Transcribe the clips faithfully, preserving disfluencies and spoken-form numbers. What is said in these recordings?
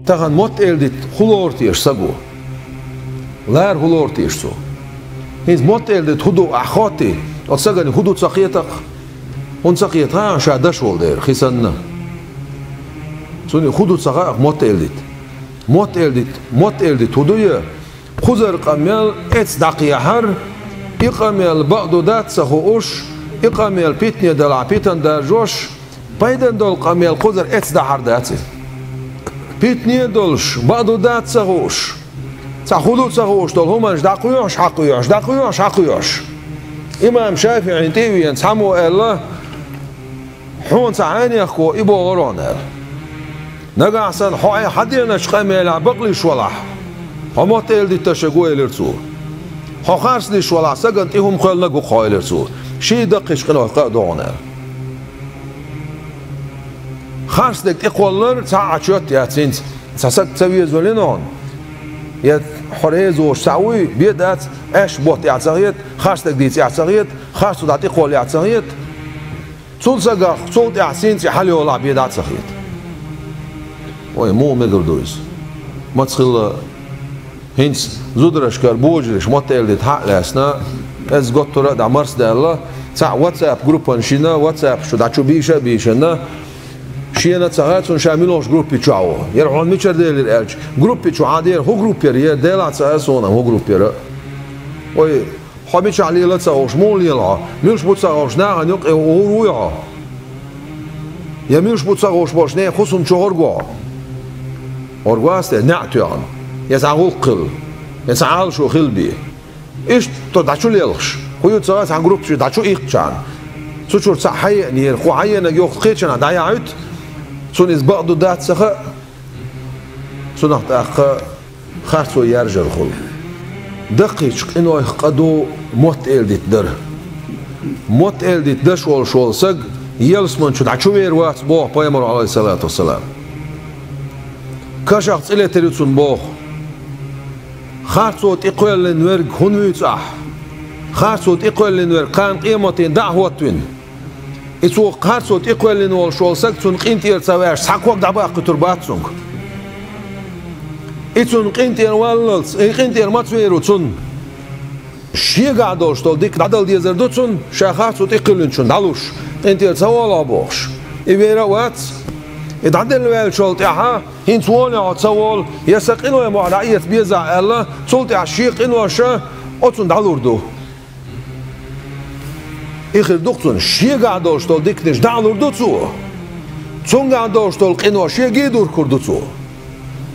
Тахан мотт-эладита хӀун лору теша саго? Лара хӀун лору теша цо? ХӀинца мотт-эладита хӀун ду ахь хоттий, оцу сагана хӀун ду ца кхета-кх? ХӀунда ца кхета, ша даш волу дера, хи санна. Цунна хӀун ду ца хаьа-кх мотт-эладита. Мотт-эладита, мотт-эладита хӀун ду я? Кхузара къамел эца дӀакхехьар, и къамел бакъду дац ца хууш, и къамел питане далахь питана даржош, пайдана долу къамел кхузара эца дахьар дац иза. Питане а долуш, бакъду дац ца хууш, цхьа хӀун ду ца хууш долу хӀуманаш дӀакхоьхьуш, хьакхоьхьуш, дӀакхоьхьуш, хьакхоьхьуш. Имам ШафиӀина тӀе а веана, цхьаммо аьлла: «Хьуна цхьа хьенехко и бохура хьуна», — аьлла. «Нагахь санна хьо айхьа хьан деначу къамелехь бакълуьйш валахь, хьо мотт-эладитарш го», — элира цо. «Хьо харц луьйш валахь, сагана тӀе хӀума кхоьллинарг ву-кх хьо», — элира цо. «Ши даккхийчу къинойх къа а ду хьуна», — аьлла. Харцдерг тӀекхоллар цхьа а чот яц хӀинца. Цхьа саг ца везавелла хьуна, я хьо реза воцуш цхьаъ вуй, бен дац, аьшпаш ботта эхь ца хета, харцдерг дийца эхь ца хета, харцо дӀа тӀекхолла эхь ца хета. Цул сагах, цул тӀаьхьа синца хьалайолахь бен дӀа а ца хета. Ой, муха мегар ду иза? Маца хилла хӀинца зударшкара божарша мотт-эладита хьа а лаьцна, иза готтура а дӀа марсадаьлла, цхьаъ WhatsApp группанаш йина, WhatsApp чу дӀа чу бийша а бийшина, шена а ца хаьа цунна ша муьлхачу группи чохь ву. Яра хьуна мичара делира аьлча, группи чу хьан дера, хӀун группа яра, яра делахь ца хаьа суна, хӀун группа яра. Ой, хьо мичахь лела ца хууш, муха лела хьо? Муьлш бу ца хууш, нахана юкъе гӀур вуй хьо? Я муьлш бу ца хууш болчу нехан хӀусам чу гӀорг ву хьо? ГӀорг вац те, неӀ тоьхна, я цхьа гӀуллакх хилла, я цхьа Ӏалашо хилла бен. Иштта дӀа чу лелхаш, хӀун ю ца хаьа цхьана группа чу дӀа чу иккхичхьана, цу чуьра цхьаъ хьаеанера, хӀун хьаеанарг йоху кхечанхьа дӀаяхьуьйту, цунна иза бакъду дац ца хаьа, цунах тӀаккха харцо яржар хуьлу. Даккхийчу къинойх къа ду мотт-эладита дар. Мотт-эладита даш волуш волу саг ялсамани чу дӀа чу вер вац боху пайхамаро, Ӏалайхиссалату вассалам. Кашах цӀе летар ю цунна боху. Харцо тӀекхоьллина верг хӀунда вуьйцу ахь? Харцо тӀекхоьллина верг кхана къематдийнахь дӀа а хӀоттавина. И цо харцо тӀекхоьллина волуш волу саг цунна къинтӀера ца ваьлча, цхьа ког дӀабаккхуьйтур бац цуьнга. И цунна къинтӀера валлалц, и къинтӀера маца вер ву цунна? Шегахь долуш долу дика дӀадала дезар ду цунна, ша харцо тӀекхоьллинчунна дӀалуш, къинтӀера ца волахь бохуш. И вер а вац. И дӀаделла ваьллачул тӀаьхьа, хӀинца волахь хьо ца волу, я сан къиной мохь дӀаэца безахь аьлла, цул тӀаьхьа шен къиноша оцунна дӀалур ду. И хир ду-кх цунна, шегахь долуш долу диканаш дӀа а лур ду цо. Цуьнгахь долуш долу къинош шега а дуркур ду цо.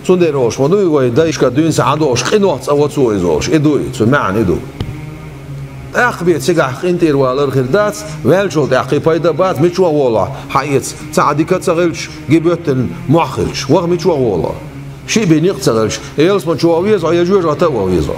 Цундела олуш ма дуй вай дайшка дуьйна сан Ӏа долуш къинойх цӀа во цо иза олуш. И дуй, цу маьӀна и ду. ТӀаккха бен цигахь къинтӀера валар хир дац, ваьллачул тӀаьхьа кхин пайда а бац, мича ваха волахь, хьаэца, цхьа а дика а ца хилча, ги боьттина мохь хилча, ваха мича ваха волахь? Шиъ бен некъ а ца хилча, ялсамани чу ваха веза хьо, я жоьжахати а ваха веза хьо?